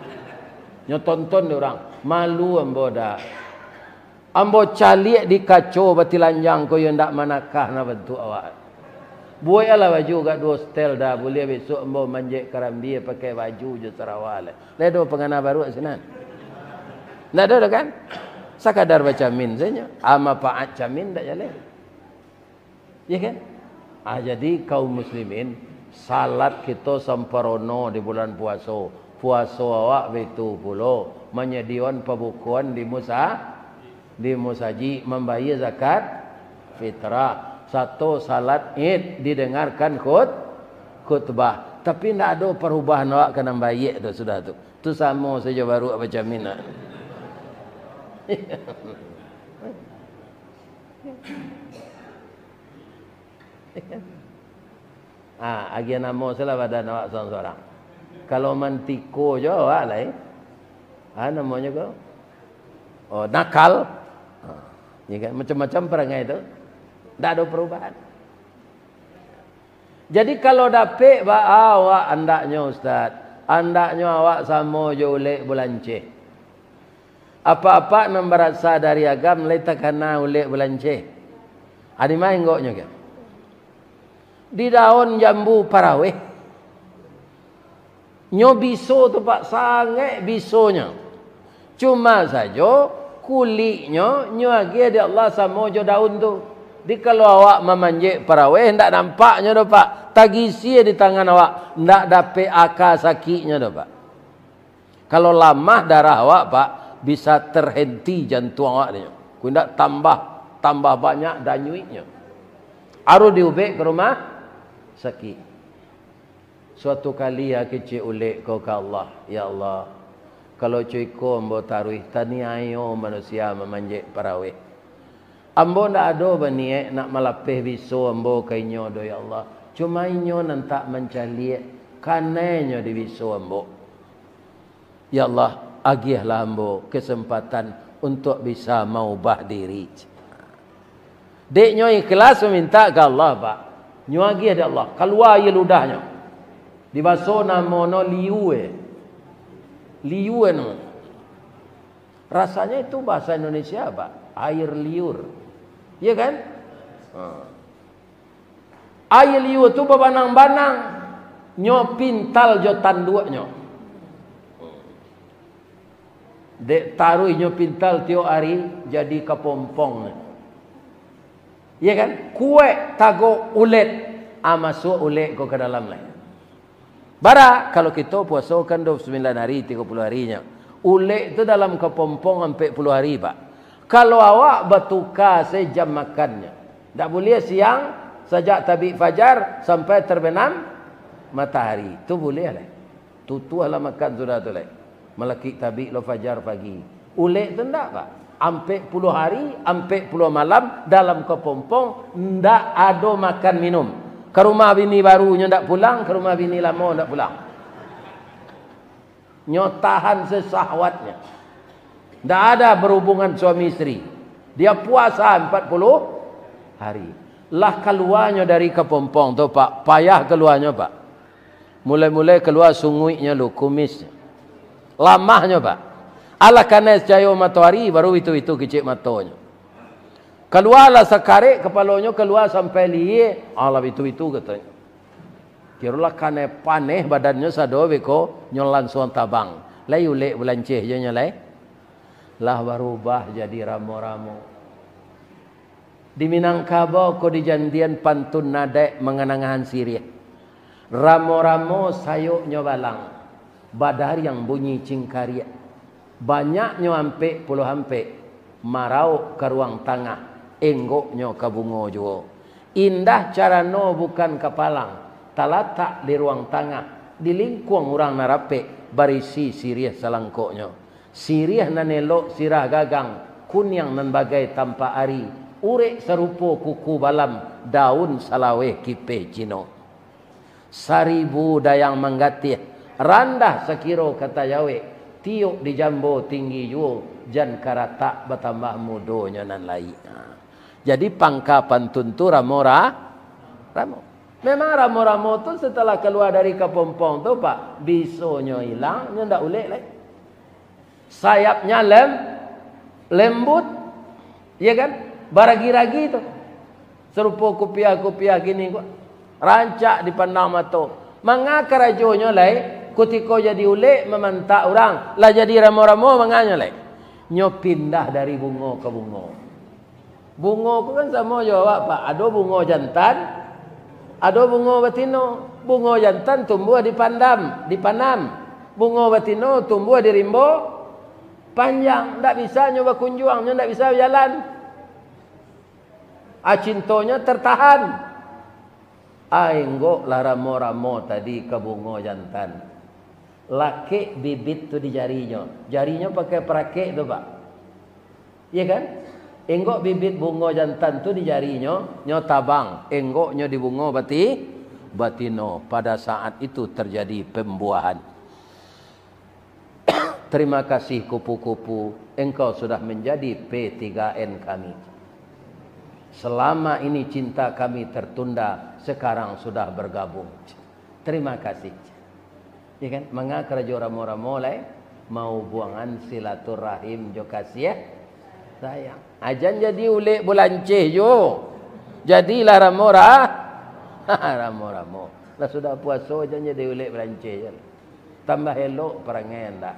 Nyo tonton dek urang. Malu ambo dak. Ambo caliak di kaco batilanjang ko, iyo ndak manakah na bantuak awak. Bueklah baju agak duo setel dah, buliah besok ambo manjek karambia pakai baju jo sarawa lai. Lai ado pangana baruak sinan? Ndak ado doh kan? Sakadar bacamin sajo. Ah, manfaat camin ndak jaleh. Iya kan? Ah, jadi kaum muslimin, salat kito samparono di bulan puaso. Puaso awak baitu pulo, manyadiakan pabukoan di musa-, di musajik, mambayia zakat fitrah, sato salat Id, didangakan khut-, khutbah. Tapi ndak ado parubahan awak ka nan baiak tu sudah tu. Tu samo sajo baruak bacamin. Ah, agiah namo sajolah badan awak surang-surang. Kalau mantiko jo awak lai. Ah, namonyo ko? Oh, nakal. Ah, ya kan? Macam-macam parangai tu. Ndak ado parubahan. Jadi, kalau dapek ba-, awak andaknyo, Ustaz, andaknyo awak samo jo ulek bulanceh. Apak-apak nan barasa dari Agam lai takana ulek bulanceh. Adi mah enggoknyo kan? Di daun jambu paraweh. Nyo biso tu, Pak, sangaik bisonyo. Cuma sajo, kuliknyo nyo agiah dek Allah samo jo daun tu. Jadi, kalau awak mamanjek paraweh, ndak nampaknyo doh, Pak. Tagisia di tangan awak, ndak dapek aka sakiknyo doh, Pak. Kalau lamah darah awak, Pak, bisa terhenti jantuang awak nyo. Kok indak tambah, tambah banyak danyuiknyo. Harus diubek ka rumah sakik. Suatu kali, ah, kecek ulek ko ka Allah, "Ya Allah, kalau co iko ambo taruih, taniayo manusia mamanjek paraweh. Ambo ndak ado baniaik nak malapeh biso ambo ka inyo doh, ya Allah. Cuma inyo nan tak mancaliak, kanainyo di biso ambo. Ya Allah, agiahlah ambo kesempatan untuak bisa maubah diri." Dek nyo ikhlas mamintak ka Allah, Pak. Nyo agiah dek Allah, kalua aia ludahnyo. Dibaso namonyo liu, eh. Liu, eh, namo. Rasanya itu bahasa Indonesia, Pak. Air liur. Iya kan? Ha. Aia liur tu babanang-banang. Nyo pintal jo tanduaknyo. Dek taruih nyo pintal tiok ari, jadi kapompong. Iya kan? Kuaik tagok ulek, ah, masuak ulek ko ka dalam lai. Bara, kalau kito puaso kan dua puluh sembilan hari, tigo puluh harinyo. Ulek tu dalam kapompong ampek puluh hari, Pak. Kalau awak batuka se jam makannyo, ndak buliah siang, sajak tabik fajar sampai terbenam matahari. Tu buliah lai. Tutuahlah makan sudah tu lai. Malakik tabik lo fajar pagi. Ulek tu ndak, Pak. Ampek puluah hari, ampek puluah malam dalam kapompong, ndak ado makan minum. Ka rumah bini baru nyo ndak pulang, ka rumah bini lamo ndak pulang. Nyo tahan sesahwatnyo. Ndak ada berhubungan suami isteri. Dia puasa empat puluh hari. Lah kaluanyo dari kapompong tu, Pak, payah kaluanyo, Pak. Mulai-mulai kalua sunguiknyo lu, kumisnyo. Lamahnyo, Pak. Alah kanai cayo matoari, baru itu-itu kicik matonyo. Kalualah sakarek kapalonyo, kalua sampai lihia, alah itu-itu katonyo. Kirolah kanai paneh badannyo sado beko, nyo lansuang tabang. Lai ulek bulanceh jo nyo lai. Lah barubah jadi ramo-ramo. Di Minangkabau ko dijanjian pantun nadaik manganangahan siriah. Ramo-ramo sayoknyo balang, badariang bunyi cingkariak. Banyaknyo ampek puluah ampek, marauk ka ruang tangah, enggoknyo ka bungo juo. Indah carano bukan kapalang, talatak di ruang tangah, di lingkuang urang nan rapek, barisi siriah salangkoknyo. Siriah nan elok sirah gagang, kuniang nan bagai tampak ari, urek sarupo kuku balam, daun salaweh kipeh Cino. Saribu dayang manggatih, randah sakiro ka tajawek, tiok dijambo tinggi juo, jan karatak batambah mudonyo nan lai. Ha. Jadi pangka pantun tu ramo ra-, ramo. Memang ramo-ramo tu setelah kalua dari kapompong tu, Pak, bisonyo ilang, nyo ndak ulek lai. Sayapnya lem-, lembut, ya kan? Baragi-ragi tu. Sarupo kupiah-kupiah kini ko. Rancak dipandang mato. Manga karajonyo lai, kutiko jadi ulek mamantak urang, lah jadi ramo-ramo manganyo lai. Nyo pindah dari bungo ka bungo. Bungo ko kan samo jo awak, Pak. Ado bungo jantan, ado bungo batino. Bungo jantan tumbuah di pandam, di panam. Bungo batino tumbuah di rimbo panjang. Ndak bisa nyo bakunjuang, nyo ndak bisa bajalan. Ah, cintonyo tertahan. Ah, enggok lah ramo-ramo tadi ka bungo jantan. Lakek bibit tu di jarinyo. Jarinyo pakai parakek tu, Pak. Iya kan? Enggok bibit bungo jantan tu di jarinyo, nyo tabang. Enggoknyo di bungo bati-, batino. Pada saat itu terjadi pembuahan. Terima kasih kupu-kupu, engkau sudah menjadi P tiga N kami. Selama ini cinta kami tertunda, sekarang sudah bergabung. Terima kasih. Ya kan? Manga karajo ramo-ramo lai, mahubuangan silaturahim jo kasih sayang. Ajan jadi ulek bulanceh jo. Jadilah ramo-ra-, ramo-ramo. Lah sudah puaso, jan jadi ulek bulanceh jo. Tambah elok parangai andak.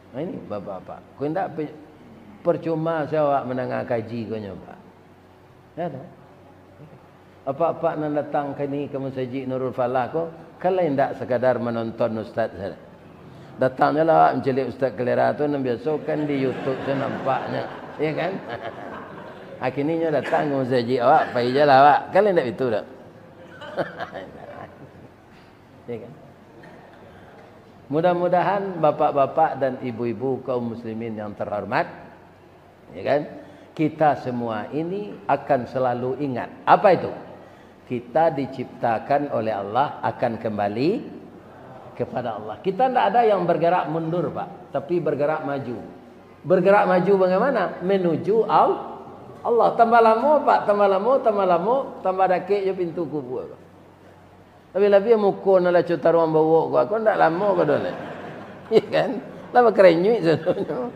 Nah, ini bapak-bapak. Ko indak pe-, percuma se awak mandanga kaji ko nyo, Pak. Ya, toh? Apak-apak nan datang kini ka Masajik Nurul Falah ko, kan lai indak sakadar manonton ustaz sajo. Datang se lah awak mancaliak Ustaz Kalera tu, nan biaso kan di YouTube se nampaknyo, ya kan? Akhirnyo datang ka masajik awak, pai se lah awak. Kan lai indak itu doh. Ya kan? Mudah-mudahan bapak-bapak dan ibu-ibu kaum muslimin yang terhormat, ya kan, kita semua ini akan selalu ingat. Apa itu? Kita diciptakan oleh Allah akan kembali kepada Allah. Kita ndak ada yang bergerak mundur, Pak, tapi bergerak maju. Bergerak maju bagaimana? Menuju Al-, Allah. Tambah lamo, Pak, tambah lamo, tambah lamo, tambah dakek jo pintu kubua, Pak. Labiah-labiah muko nan lah co taruang bawok ko, ko ndak lamo ko doh lai. Iya kan? Lah bakerenyuik sadonyo.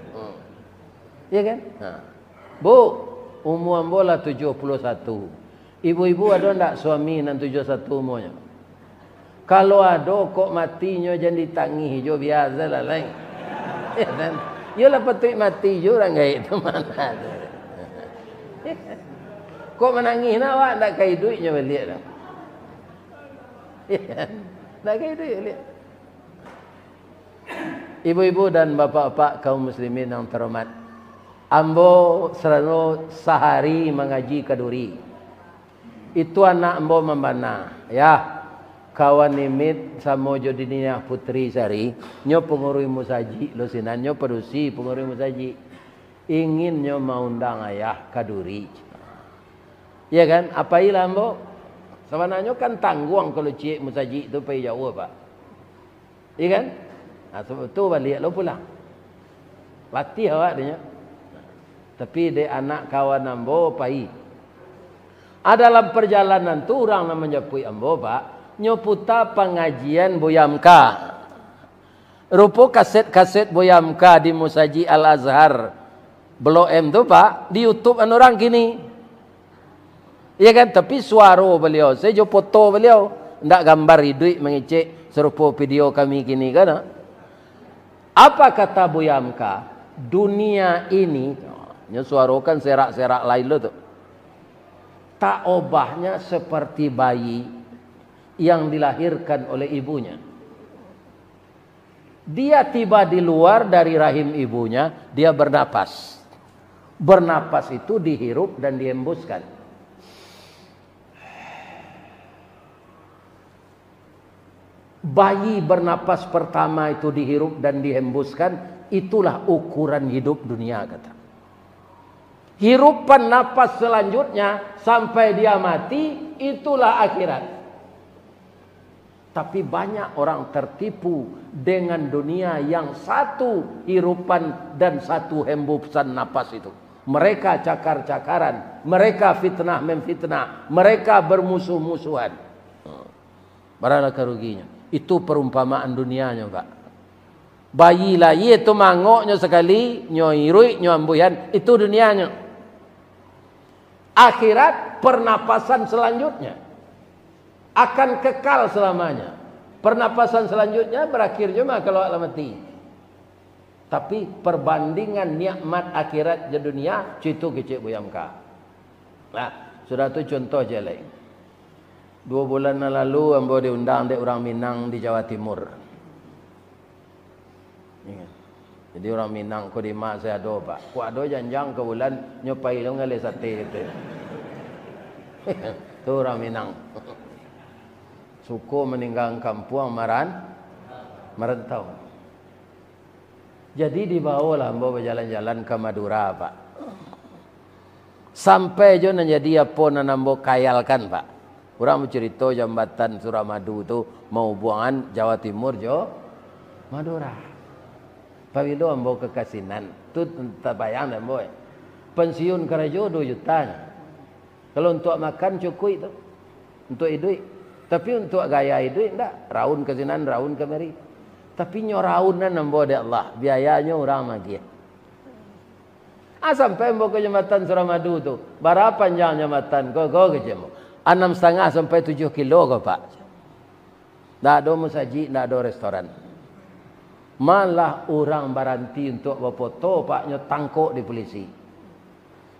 Iya kan? Ha. Bu, umua ambo lah tujuah puluah satu. Ibu-ibu ado ndak suami nan tujuah satu umuanyo? Kalau ado, kok matinyo jan ditangih jo, biasolah lai. Iya kan? Iyolah patuik mati jo urang gaek tu, mana ado. Kok manangih nah awak, ndak ka iduiknyo baliak tu. Ndak ka iduik baliak. Ibu-ibu dan bapak-bapak kaum muslimin yang terhormat, ambo sarano sahari mangaji ka Duri. Itu anak ambo mambana, "Yah, kawan Imit samo jo Diniah Putri Sari, nyo pangurui musajik lo sinan, nyo padusi pangurui musajik. Ingin nyo maundang ayah ka Duri." Iya kan? Apailah ambo. Sabananyo kan tangguang kalau ciek musajik tu pai jauah, Pak. Iya kan? Nah, tu, tu baliak lo pulang. Latiah awak dinyo. Tapi dek anak kawan ambo pai. Ah, dalam perjalanan tu urang nan manjapuik ambo, Pak, nyo puta pangajian Buya Hamka. Rupo kaset-kaset Buya Hamka di Musajik Al-Azhar Blok M tu, Pak, di YouTube an urang kini. Iya kan? Tapi suaro baliau sajo, foto baliau. Ndak gambar iduik mangecek sarupo video kami kini kan? Apa kata Buya Hamka? Dunia ini, nyo suaro kan serak-serak lain lo tu. Tak obahnya seperti bayi yang dilahirkan oleh ibunya. Dia tiba di luar dari rahim ibunya, dia bernapas. Bernapas itu dihirup dan dihembuskan. Bayi bernapas pertama itu dihirup dan dihembuskan, itulah ukuran hidup dunia, kata. Hirupan napas selanjutnya sampai dia mati, itulah akhirat. Tapi banyak orang tertipu dengan dunia yang satu hirupan dan satu hembusan napas itu. Mereka cakar-cakaran, mereka fitnah-memfitnah, mereka bermusuh-musuhan. Baralah karuginyo. Itu perumpamaan dunianyo, Pak. Bayi lahia tu mangoknyo sakali, nyo iruik, nyo ambuihan, itu dunianyo. Akhirat, pernapasan selanjutnya. Akan kekal selamanya. Pernapasan selanjutnya berakhir jo mah kalau lah mati. Tapi perbandingan nikmat akhirat di dunia, cuitu kecek buyam ka. Nah, sudah tu contoh je lai. Dua bulan nan lalu ambo diundang dek urang Minang di Jawa Timur. Iyo. Jadi urang Minang ko di ma se ado, Pak. Ko ado janjang ka bulan, nyo pai lo ngaleh sate gitu. Tu urang Minang. Suko maninggakan kampuang maran-, marantau. Jadi dibawolah ambo bajalan-jalan ka Madura, Pak. Sampai jo nan jadi apo nan ambo kayalkan, Pak. Urang bacarito jambatan Suramadu tu mahubuangan Jawa Timur jo Madura. Pabilo ambo ka Kasinan, tu tabayang dek ambo, eh. Pensiun karajo duo juta nyo. Kalau untuak makan cukuik tu, untuak iduik. Tapi untuak gaya iduik ndak, raun ka sinan, raun kamari. Tapi nyo raunan ambo dek Allah, biayanyo urang magiah. Ah, sampai ambo ka Jambatan Suramadu tu. Bara panjang jambatan ko, ko kecek ambo? Anam satangah sampai tujuah kilo ko, Pak. Ndak ado musajik, ndak ado restoran. Malah urang baranti untuak bafoto, Pak, nyo tangkok di polisi.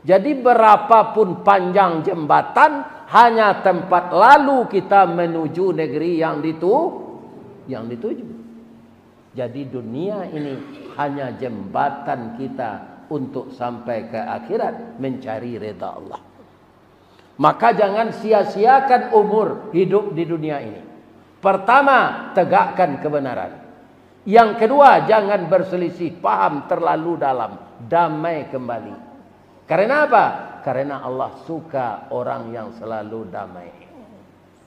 Jadi, berapapun panjang jembatan, hanya tempat lalu kita menuju negeri yang ditu-, yang dituju. Jadi, dunia ini hanya jembatan kita untuk sampai ke akhirat, mencari rida Allah. Maka, jangan sia-siakan umur hidup di dunia ini. Pertama, tegakkan kebenaran. Yang kedua, jangan berselisih paham terlalu dalam. Damai kembali. Karena apa? Karena Allah suka orang yang selalu damai.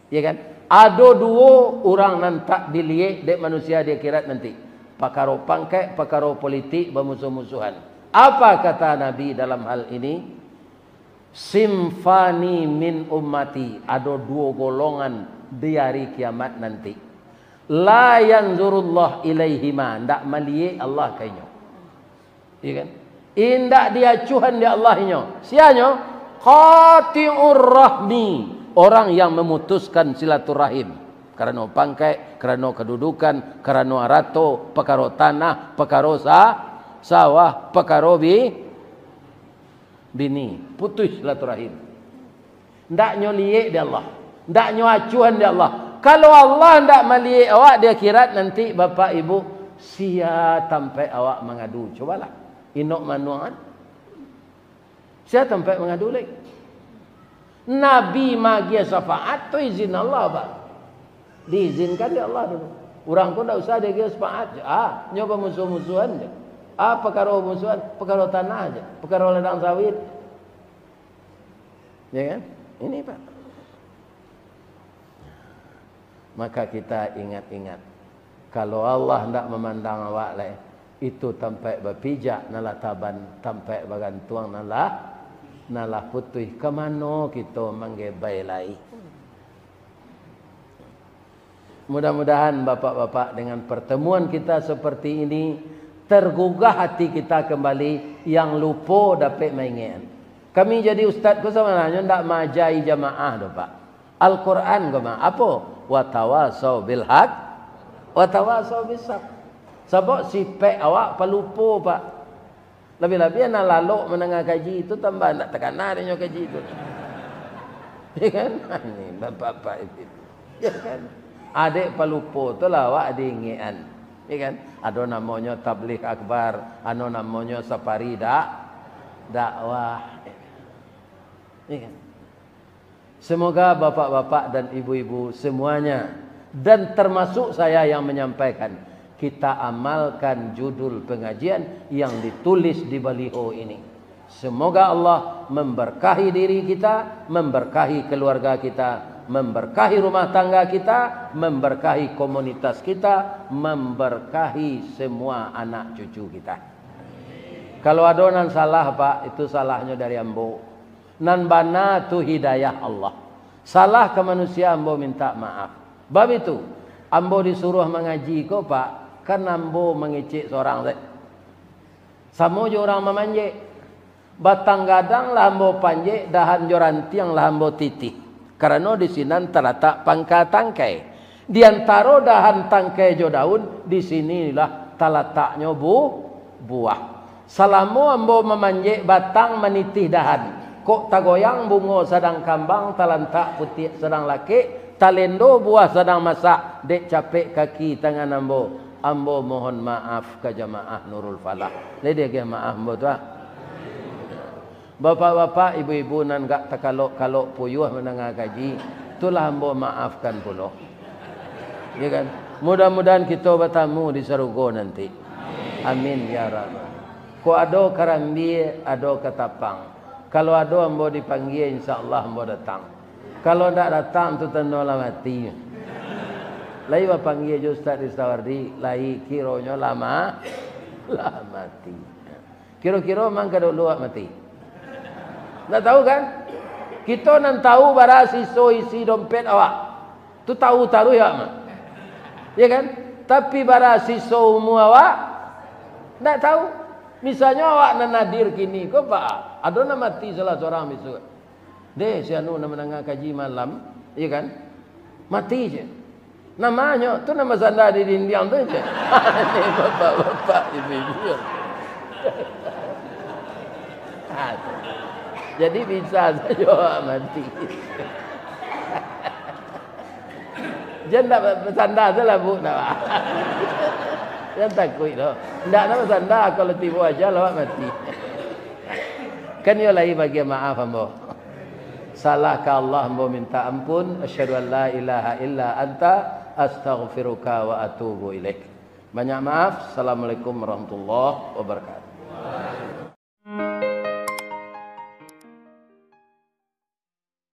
Ya kan? Ado duo urang nan tak diliek dek manusia di akhirat nanti. Pakaro pangkek, pakaro politik, bamusuh-musuhan. Apa kata Nabi dalam hal ini? "Sinfani min ummati," ado duo golongan di hari kiamat nanti. "La yanzurullah ilaihima," ndak maliek Allah ka inyo. Iya kan? Indak diacuhan dek Allah inyo. Sianyo? Qati'ur rahmi, orang yang memutuskan silaturahim. Karano pangkek, karano kedudukan, karano arato, pakaro tanah, pakaro sa-, sawah, pakaro bi-, bini, putus silaturahim. Ndak nyo liek dek Allah. Ndak nyo acuhan dek Allah. Kalau Allah ndak maliek awak di akhirat nanti, Bapak Ibu, sia tampek awak mangadu? Cobalah. Inok manuang kan? Sia tampek mangadu lai? Nabi magiah syafaat tu izin Allah, Pak. Diizinkan dek Allah dulu. Urang ko ndak usah diagiah syafaat. Ah, nyo bamusuh-musuhan je. Ah, pakaro musuhan, pakaro tanah je, pakaro ladang sawit. Ya kan? Ini, Pak. Maka kita ingat-ingat, kalau Allah ndak mamandang awak lai, itu tampek bapijak nan lah taban, tampek bagantuang nan lah, nan lah putuih, ka mano kito manggebai lai? Mudah-mudahan bapak-bapak, dengan pertemuan kita seperti ini, tergugah hati kita kembali, yang lupo dapek maingekan. Kami jadi ustaz ko sabananyo ndak maajai jamaah doh, Pak. Al-Quran ko mah, apo? "Watawasau bil haq, watawasau bis sabr." Sabab sipek awak palupo, Pak. Labiah-labiah nan lalok mandanga kaji tu, tambah ndak takana dek nyo kaji tu. Ya kan? Ini bapak-bapak itu. Ya kan? Adek palupo tu lah awak diingekan. Ya kan? Ado namonyo tabligh akbar, ado namonyo safari dak-, dakwah. Ya kan? Semoga bapak-bapak dan ibu-ibu semuanya, dan termasuk saya yang menyampaikan, kita amalkan judul pengajian yang ditulis di baliho ini. Semoga Allah memberkahi diri kita, memberkahi keluarga kita, memberkahi rumah tangga kita, memberkahi komunitas kita, memberkahi semua anak cucu kita. Kalau ado nan salah, Pak, itu salahnyo dari ambo. Nan bana tu hidayah Allah. Salah ka manusia, ambo mintak maaf. Bab itu, ambo disuruah mangaji ko, Pak, kan ambo mangecek sorang se. Samo jo urang mamanjek. Batang gadang lah ambo panjek, dahan jo rantiang lah ambo titih. Karano di sinan talatak pangka tangkai. Di antaro dahan tangkai jo daun, di sinilah talataknyo bu-, buah. Salamo ambo mamanjek batang manitih dahan, kok tagoyang bungo sadang kambang, talantak putiak sadang lakek, talendo buah sadang masak, dek capek kaki tangan ambo, ambo mohon maaf ka jamaah Nurul Falah. Lai diagiah maaf ambo tu, ah. Bapak-bapak, ibu-ibu nan gak takalok-kalok puyuah mandanga kaji, itulah ambo maafkan pulo. Ya kan? Mudah-mudahan kito batamu di sarugo nanti. Amin, ya Rabbal. Kok ado karambia, ado katapang. Kalau ado ambo dipanggia, insya Allah ambo datang. Kalau ndak datang, tu tando lah mati. Lai bapanggia jo Ustaz Ristawardi, lai kironyo lah ma-, lah mati. Kiro-kiro mang ka dulu awak mati? Ndak tahu kan? Kito nan tahu bara siso isi dompet awak. Tu tahu taruih awak mah. Ya kan? Tapi bara siso umua awak, ndak tahu. Misalnyo awak nan hadir kini ko, Pak, ado nan mati salah sorang bisuak. Deh, si anu nan mandanga kaji malam, iya kan? Mati je. Namanyo tu nan basanda di dindiang tu je. Ni bapak-bapak, ibu-ibu. Ha, tu. Jadi bisa sajo awak mati. Jan ndak basanda tu lah, Bu, ndak, Pak. Jan takuik tu. Ndak nak basanda, kalau tibo ajal awak mati. Kan iyo lai bagian maaf ambo. Salah ka Allah ambo minta ampun. Asyhadu an la ilaha illa anta, astaghfiruka wa atubu ilaik. Banyak maaf. Assalamualaikum warahmatullahi wabarakatuh.